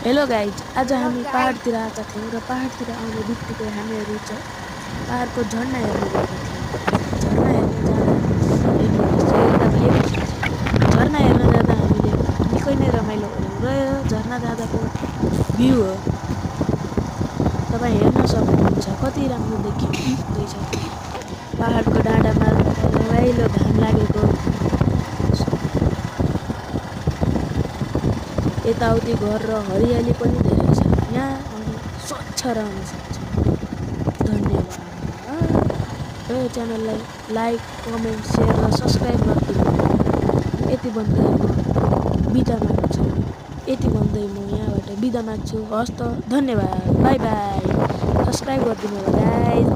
Hello guys, आज हामी पहाडतिर आएका थियौँ र पहाडतिर आउने बित्तिकै हामीहरू पहाडको झर्ना हेर्न गएका थियौँ। झर्ना हेर्न जाँदा हेर्नुहोस् यो तपाईँले झर्ना हेर्न जाँदा हामीले निकै नै रमाइलो गऱ्यौँ र यो झर्ना जाँदाको भ्यू हो तपाईँ हेर्न सक्नुहुन्छ कति राम्रो देखिँदैछ त्यो पहाडको डाँडामा रमाइलो घाम लागेको यताउति घर र हरियाली पनि धेरै छ। यहाँ आउनु स्वच्छ रहन सक्छ। धन्यवाद र यो च्यानललाई लाइक, कमेन्ट, सेयर र सब्सक्राइब गरिदिनु। यति भन्दै म बिदा माग्छु। यति भन्दै म यहाँबाट बिदा माग्छु। हस् त, धन्यवाद, बाई बाई। सब्सक्राइब गरिदिनु होला गाइज।